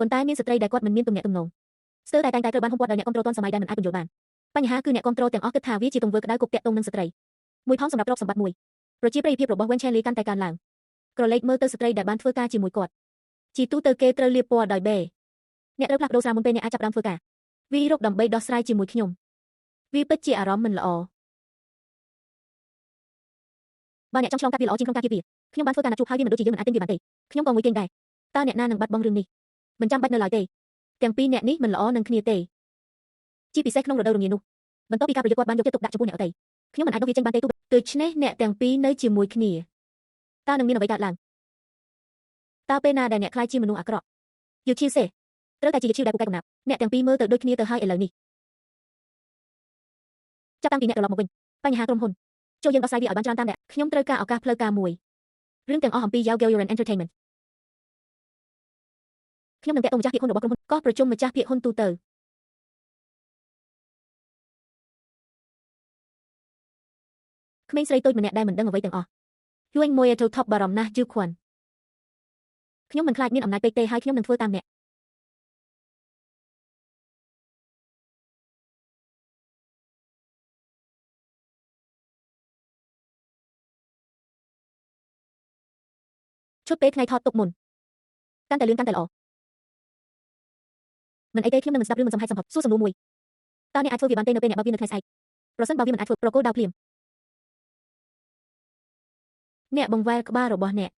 ប៉ុន្តែមានស្ត្រីដែលគាត់មិនមានទំនាក់ទំនងស្ទើរតែតែងតែត្រូវបានហ៊ុមព័ទ្ធដោយអ្នកគាំទ្រទាន់សម័យដែលមិនអាចពន្យល់បានបញ្ហាគឺអ្នកគាំទ្រទាំងអស់គិតថាវាជាទង្វើក្តៅគប់ទាក់ទងនឹងស្ត្រីមួយផងសម្រាប់ទ្រព្យសម្បត្តិមួយប្រជាប្រិយភាពរបស់ Wen Chenli កាន់តែកើនឡើងក្រឡេកមើលទៅស្ត្រីដែលបានធ្វើការជាមួយគាត់ជាទូទៅគេត្រូវលាបពណ៌ដោយបេអ្នកត្រូវផ្លាស់ប្ដូរស្រាមុនពេលអ្នកអាចចាប់ផ្ដើមធ្វើការវីរកដើម្បីដោះស្រាយជាមួយខ្ញុំវាពិតជាអារម្មណ៍មិនល្អបើអ្នកចង់ឆ្លងកាត់វាល្អជាងក្នុងការគៀបវាខ្ញុំបានធ្វើការណាត់ជួបហើយវាមិនដូចជាយើងមិនអាចទិញវាបានទេខ្ញុំក៏ងុយគេងដែរតើអ្នកណានឹងបាត់បង់រឿងនេះមិនចាំបាច់នៅឡើយទេទាំងពីរអ្នកនេះមិនល្អនឹងគ្នាទេជាពិសេសក្នុងរដូវរងានោះបន្ទាប់ពីការប្រយុទ្ធគាត់បានយកចិត្តទុកដាក់ចំពោះអ្នកដទៃខ្ញុំមិនអាចដុសវាចេញបានទេទោះដូច្នេះអ្នកទាំងពីរនៅជាមួយគ្នាតើនឹងមានអ្វីកើតឡើងតើពេលណាដែលអ្នកក្លាយជាមនុស្សអាក្រក់យូឈីសេត្រូវតែជាយូឈីដែលពូកែកំណាប់អ្នកទាំងពីរមើលទៅដូចគ្នាទៅហើយឥឡូវនេះចាប់តាំងពីអ្នកត្រឡប់មកវិញបញ្ហាក្រុមហ៊ុនចូលយើងដោះស្រាយវាឲ្យបានច្រើនតាមដែលខ្ញុំត្រូវការឱកាសផ្លូវការមួយរឿងទាំងអស់អំពី Yao Gyoran Entertainment ខ្ញុំនឹងតាក់ទងម្ចាស់ភាគហ៊ុនរបស់ក្រុមហ៊ុនកោះប្រជុំម្ចាស់ភាគហ៊ុនទូទៅក្មេងស្រីតូចម្នាក់ដែលមិនដឹងអ្វីទាំងអស់យួយមួយទៅថប់បារម្ភណាស់យូខួនខ្ញុំមិនខ្លាចមានអំណាចពេកទេហើយខ្ញុំនឹងធ្វើតាមអ្នកឈប់ពេលថ្ងៃថតទុកមុនកាន់តែលឿនកាន់តែល្អមិនអីទេខ្ញុំនឹងមិនស្ដាប់រឿងមិនសំហេតុសំហុកសួរសំណួរមួយតើអ្នកអាចធ្វើវាបានទេនៅពេលអ្នកបើកវានៅថ្ងៃស្អែកប្រសិនបើវាមិនអាចធ្វើប្រគល់ដៅភ្លាមអ្នកបង្វែរក្បាលរបស់អ្នក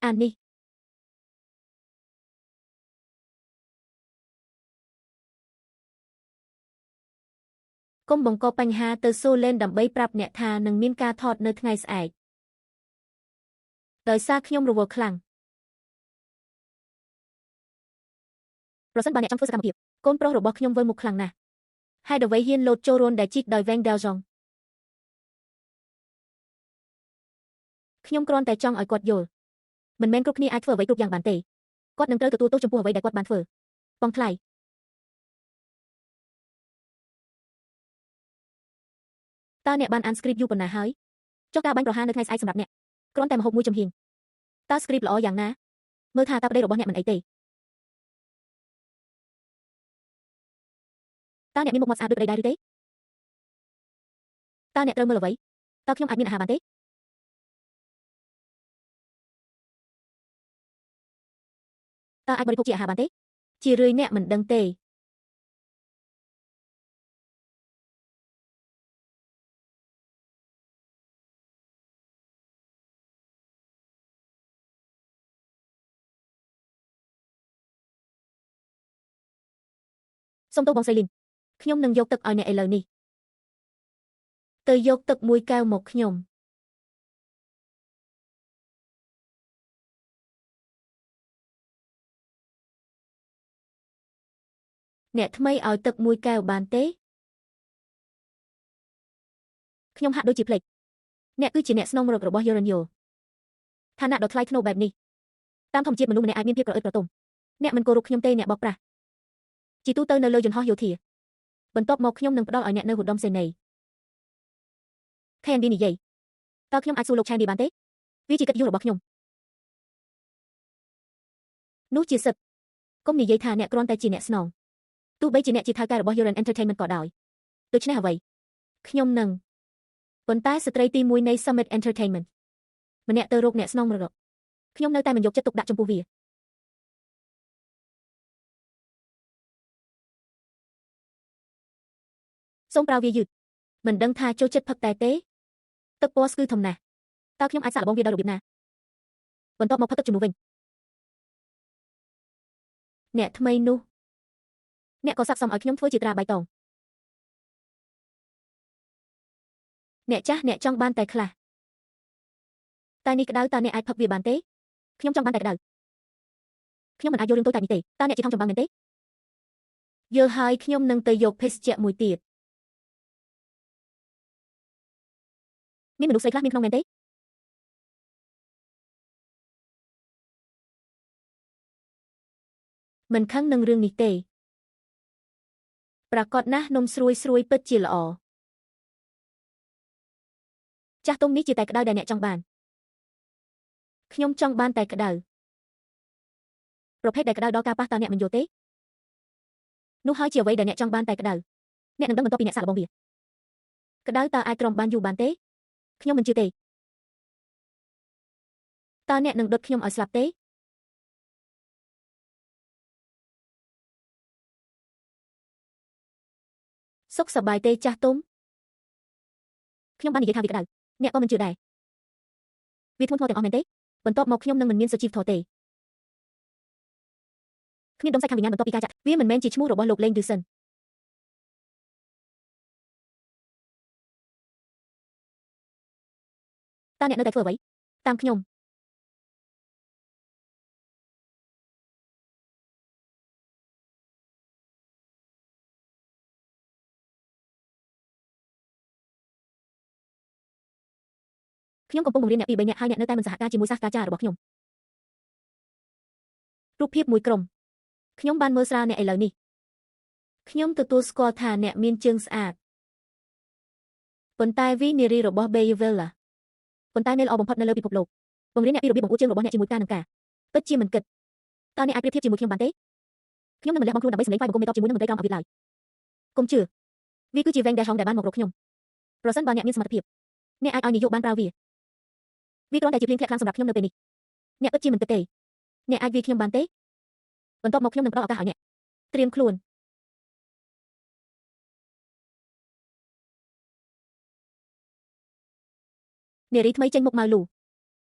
អាននេះកុំបង្កបញ្ហាទៅសូឡេនដើម្បីប្រាប់អ្នកថានឹងមានការថតនៅថ្ងៃស្អែកដោយសារខ្ញុំរវល់ខ្លាំងប្រសិនបើអ្នកចង់ធ្វើសកម្មភាពកូនប្រុសរបស់ខ្ញុំវិលមុខខ្លាំងណាស់ហេតុអ្វីហ៊ានលោតចូលរន្ធដែលជីកដោយ Wang Daozong ខ្ញុំគ្រាន់តែចង់ឲ្យគាត់យល់មិនមែនគ្រប់គ្នាអាចធ្វើអ្វីគ្រប់យ៉ាងបានទេគាត់នឹងត្រូវទទួលទោសចំពោះអ្វីដែលគាត់បានធ្វើបងថ្លៃតើអ្នកបានអានស្គ្រីបយូរប៉ុណ្ណាហើយចុះការបាញ់ប្រហារនៅថ្ងៃស្អែកសម្រាប់អ្នកគ្រាន់តែម្ហូបមួយចំហៀងតើស្គ្រីបល្អយ៉ាងណាមើលថាតើប្តីរបស់អ្នកមិនអីទេតើអ្នកមានមុខមាត់ស្អាតដូចប្តីដែរឬទេតើអ្នកត្រូវមើលអ្វីតើខ្ញុំអាចមានអាហារបានទេតើអាចបរិភោគជាអាហារបានទេជារឿយអ្នកមិនដឹងទេសូមទោសបងស្រីលីនខ្ញុំនឹងយកទឹកឲ្យអ្នកឥឡូវនេះទៅយកទឹកមួយកែវមកខ្ញុំអ្នកថ្មីឲ្យទឹកមួយកែវបានទេខ្ញុំហាក់ដូចជាភ្លេចអ្នកគឺជាអ្នកស្នងមរតករបស់ Yoran Yo ឋានៈដ៏ថ្លៃថ្នូរបែបនេះតាមធម្មជាតិមនុស្សម្នាក់អាចមានភាពក្រអឺតក្រទុំអ្នកមិនគោរពខ្ញុំទេអ្នកបោកប្រាស់ជាទូទៅនៅលើយន្តហោះយោធាបន្ទាប់មកខ្ញុំនឹងផ្ដល់ឲ្យអ្នកនៅឧត្តមសេនីយ៍ Candy និយាយតើខ្ញុំអាចសួរលោក Candy បានទេវាជាកិត្តិយសរបស់ខ្ញុំនោះជាសិទ្ធិកុំនិយាយថាអ្នកគ្រាន់តែជាអ្នកស្នងទោះបីជាអ្នកជាថៅកែរបស់ Yoran Entertainment ក៏ដោយដូច្នេះអ្វីខ្ញុំនឹងប៉ុន្តែស្ត្រីទី1នៃ Summit Entertainment ម្នាក់ទៅរកអ្នកស្នងមរតកខ្ញុំនៅតែមិនយកចិត្តទុកដាក់ចំពោះវាសូមប្រើវាយឺតមិនដឹងថាចូលចិត្តផឹកតែទេទឹកពណ៌ស្គឺធំណាស់តើខ្ញុំអាចសាកល្បងវាដោយរបៀបណាបន្ទាប់មកផឹកទឹកជំនួសវិញអ្នកថ្មីនោះអ្នកក៏ស័ក្តិសមឲ្យខ្ញុំធ្វើជាត្រាបៃតងអ្នកចាស់អ្នកចង់បានតែខ្លះតែនេះក្តៅតើអ្នកអាចផឹកវាបានទេខ្ញុំចង់បានតែក្តៅខ្ញុំមិនអាចយករឿងតូចតាចនេះទេតើអ្នកជាថងចម្បាំងមែនទេយល់ហើយខ្ញុំនឹងទៅយកភេសជ្ជៈមួយទៀតមានមនុស្សស្រីខ្លះមានក្នុងមែនទេ មិនខឹងនឹងរឿងនេះទេប្រាកដណាស់នំស្រួយស្រួយពិតជាល្អចាស់ទុំនេះជាតែក្តៅដែលអ្នកចង់បានខ្ញុំចង់បានតែក្តៅប្រភេទដែលក្តៅដល់ការប៉ះតើអ្នកមិនយល់ទេនោះហើយជាអ្វីដែលអ្នកចង់បានតែក្តៅអ្នកនឹងដឹងបន្ទាប់ពីអ្នកសាកល្បងវាក្តៅតើអាចទ្រាំបានយូរបានទេខ្ញុំមិនជឿទេតើអ្នកនឹងដុតខ្ញុំឲ្យស្លាប់ទេសុខសប្បាយទេចាស់ទុំខ្ញុំបាននិយាយថាវាក្តៅអ្នកក៏មិនជឿដែរវាធ្ងន់ធ្ងរទាំងអស់មែនទេបន្ទាប់មកខ្ញុំនឹងមិនមានសុជីវធម៌ទេគ្មានដុំសាច់ខាងវិញ្ញាណបន្ទាប់ពីការចាក់វាមិនមែនជាឈ្មោះរបស់លោកលេងឌឺសិនតើអ្នកនៅតែធ្វើអ្វីតាមខ្ញុំខ្ញុំកំពុងបង្រៀនអ្នកពី3នាក់ហើយអ្នកនៅតែមិនសហការជាមួយសាស្ត្រាចារ្យរបស់ខ្ញុំរូបភាពមួយក្រុមខ្ញុំបានមើលស្រាលអ្នកឥឡូវនេះខ្ញុំទទួលស្គាល់ថាអ្នកមានជើងស្អាតប៉ុន្តែវីនារីរបស់ Bayville ប៉ុន្តែនៅល្អបំផុតនៅលើពិភពលោកបង្រៀនអ្នកពីរបៀបបង្អួតជើងរបស់អ្នកជាមួយការនឹងការពិតជាមិនគិតតើអ្នកអាចប្រៀបធៀបជាមួយខ្ញុំបានទេខ្ញុំនឹងមិនលះបង់ខ្លួនដើម្បីសម្លេងថ្វាយបង្គំមេតបជាមួយនឹងមន្ត្រីក្រោមអាវុធឡើយកុំជឿវាគឺជាវែងដែលហងដែលបានមករកខ្ញុំប្រសិនបើអ្នកមានសមត្ថភាពអ្នកអាចឲ្យនាយកបានប្រើវាវាគ្រាន់តែជាភ្លៀងធ្លាក់ខ្លាំងសម្រាប់ខ្ញុំនៅពេលនេះអ្នកពិតជាមិនគិតទេអ្នកអាចវាខ្ញុំបានទេបន្ទាប់មកខ្ញុំនឹងផ្ដល់ឱកាសឲ្យអ្នកត្រៀមខ្លួននារីថ្មីចេញមុខមកលូ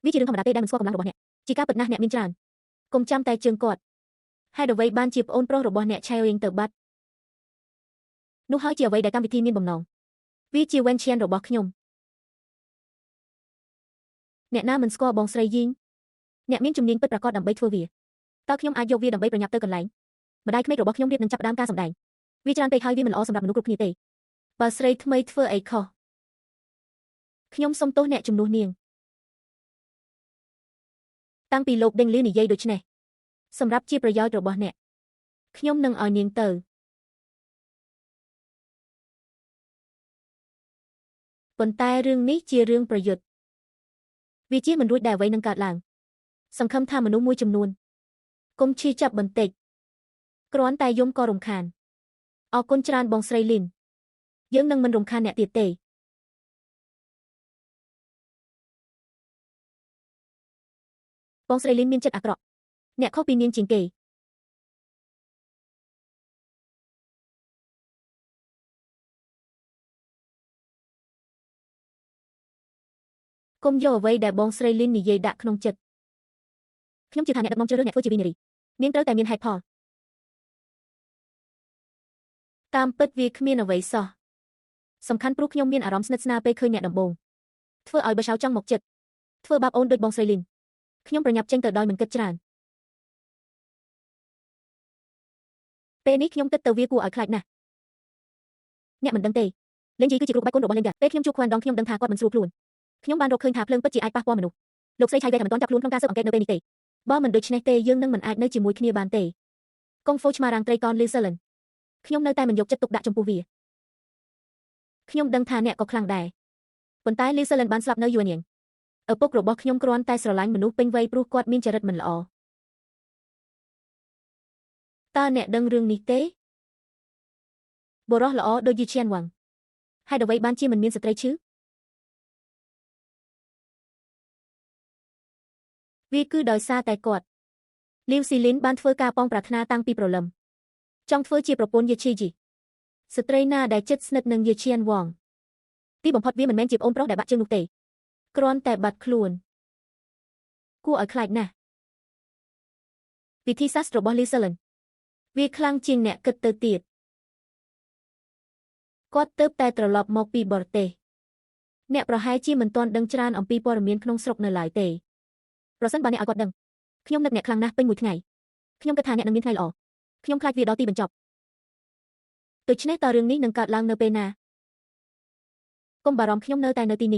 វាជារឿងធម្មតាទេដែលមិនស្គាល់កម្លាំងរបស់អ្នកជាការពិតណាស់អ្នកមានច្រើនកុំចាំតែជើងគាត់ហេតុអ្វីបានជាប្អូនប្រុសរបស់អ្នកឆែវរៀងទៅបាត់នោះហើយជាអ្វីដែលកម្មវិធីមានបំណងវាជាវ៉ែនឈៀនរបស់ខ្ញុំអ្នកណាមិនស្គាល់បងស្រីយីងអ្នកមានជំនាញពិតប្រាកដដើម្បីធ្វើវាតើខ្ញុំអាចយកវាដើម្បីប្រញាប់ទៅកន្លែងម្ដាយក្មេករបស់ខ្ញុំរៀបនឹងចាប់ផ្ដើមការសម្ដែងវាច្រើនពេកហើយវាមិនល្អសម្រាប់មនុស្សគ្រប់គ្នាទេបើស្រីថ្មីធ្វើអីខុសខ្ញុំសុំទោសអ្នកជំនួសនាងតាំងពីលោកដេងលឺនិយាយដូច្នេះសម្រាប់ជាប្រយោជន៍របស់អ្នកខ្ញុំនឹងឲ្យនាងទៅប៉ុន្តែរឿងនេះជារឿងប្រយុទ្ធវាជាមិនរួចដែលអ្វីនឹងកើតឡើងសង្ឃឹមថាមនុស្សមួយចំនួនកុំឈឺចាប់បន្តិចគ្រាន់តែយំក៏រំខានអរគុណច្រើនបងស្រីលីនយើងនឹងមិនរំខានអ្នកទៀតទេបងស្រីលីនមានចិត្តអាក្រក់អ្នកខុសពីនាងជាងគេកុំយកអ្វីដែលបងស្រីលីននិយាយដាក់ក្នុងចិត្តខ្ញុំជឿថាអ្នកដឹកនាំជ្រើសរើសអ្នកធ្វើជាវីនារីនាងត្រូវតែមានហេតុផលតាមពិតវាគ្មានអ្វីសោះសំខាន់ព្រោះខ្ញុំមានអារម្មណ៍ស្និទ្ធស្នាលពេលឃើញអ្នកដំបូងធ្វើឲ្យបើឆៅចង់មកចិត្តធ្វើបាបអូនដូចបងស្រីលីនខ្ញុំប្រញាប់ចេញទៅដោយមិនគិតច្រើនពេលនេះខ្ញុំគិតទៅវាគួរឲ្យខ្លាចណាស់អ្នកមិនដឹងទេលេងជីគឺជាគ្រូក្បាច់គុណរបស់លេងកាពេលខ្ញុំជួបខ្វាន់ដងខ្ញុំដឹងថាគាត់មិនស្រួលខ្លួនខ្ញុំបានរកឃើញថាភ្លើងពិតជាអាចប៉ះពាល់មនុស្សលោកស្រីឆៃវេថាមិនទាន់ចាប់ខ្លួនក្នុងការស៊ើបអង្កេតនៅពេលនេះទេបើមិនដូច្នេះទេយើងនឹងមិនអាចនៅជាមួយគ្នាបានទេកុងហ្វូឆ្មារាំងត្រីកនលីសលិនខ្ញុំនៅតែមិនយកចិត្តទុកដាក់ចំពោះវាខ្ញុំដឹងថាអ្នកក៏ខ្លាំងដែរប៉ុន្តែលីសលិនបានស្លាប់នៅយួនយ៉ាងឪពុករបស់ខ្ញុំគ្រាន់តែស្រឡាញ់មនុស្សពេញវ័យព្រោះគាត់មានចរិតមិនល្អតើអ្នកដឹងរឿងនេះទេបុរសល្អដូចយីឈៀនវ៉ាងហេតុអ្វីបានជាមិនមានស្ត្រីឈឺវាគឺដោយសារតែគាត់លីវស៊ីលីនបានធ្វើការប៉ងប្រាថ្នាតាំងពីព្រលឹមចង់ធ្វើជាប្រពន្ធយេឈីជីស្ត្រីណាដែលជិតស្និទ្ធនឹងយេឈៀនវ៉ងទីបំផុតវាមិនមែនជាប្អូនប្រុសដែលបាក់ជើងនោះទេគ្រាន់តែបាត់ខ្លួនគួរឲ្យខ្លាចណាស់វិធីសាស្ត្ររបស់លីសលិនវាខ្លាំងជាងអ្នកគិតទៅទៀតគាត់ទើបតែត្រឡប់មកពីបរទេសអ្នកប្រហែលជាមិនទាន់ដឹងច្រើនអំពីព័ត៌មានក្នុងស្រុកនៅឡើយទេប្រសិនបើអ្នកឲ្យគាត់ដឹងខ្ញុំនឹកអ្នកខ្លាំងណាស់ពេញមួយថ្ងៃខ្ញុំគិតថាអ្នកនឹងមានថ្ងៃល្អខ្ញុំខ្លាចវាដល់ទីបញ្ចប់ដូច្នេះតើរឿងនេះនឹងកើតឡើងនៅពេលណាកុំបារម្ភខ្ញុំនៅតែនៅទីនេះ